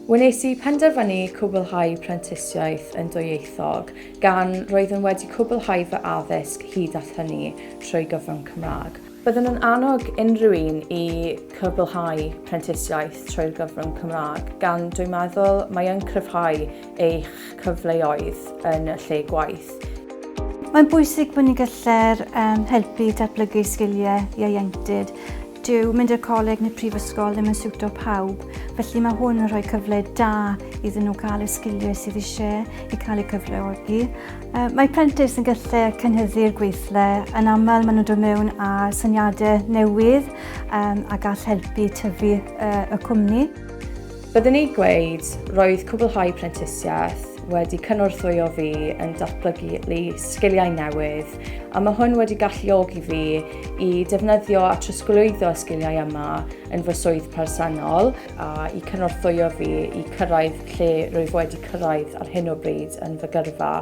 Wnes i penderfynu cwblhau prentisiaeth yn dwyieithog gan roeddwn wedi cwblhau fy addysg hyd at hynny trwy gyfrwng Cymraeg. Byddwn yn annog unrhyw un i cwblhau prentisiaeth trwy'r gyfrwng Cymraeg gan dwi'n meddwl mae yn cryfhau eich cyfleoedd yn y lle gwaith. Mae'n bwysig bod ni'n gallu'r um, helpu datblygu sgiliau ieuenctid. Dyw mynd i'r coleg neu prifysgol ddim yn siwto pawb, felly mae hwn yn rhoi cyfle da iddyn nhw gael y sgiliau sydd eisiau i cael eu cyfleogi. Mae prentis yn gallu cynhyddu'r gweithle, yn aml maen nhw'n dod mewn â syniadau newydd um, a gall helpu tyfu uh, y cwmni. Byddwn i'n gweud, roedd cwblhau prentisiaeth wedi cynorthwyo fi yn datblygu sgiliau newydd a mae hwn wedi galluogi fi i defnyddio a trosglwyddo y sgiliau yma yn fy swydd presennol a i cynorthwyo fi i cyrraedd lle rwyf wedi cyrraedd ar hyn o bryd yn fy gyrfa.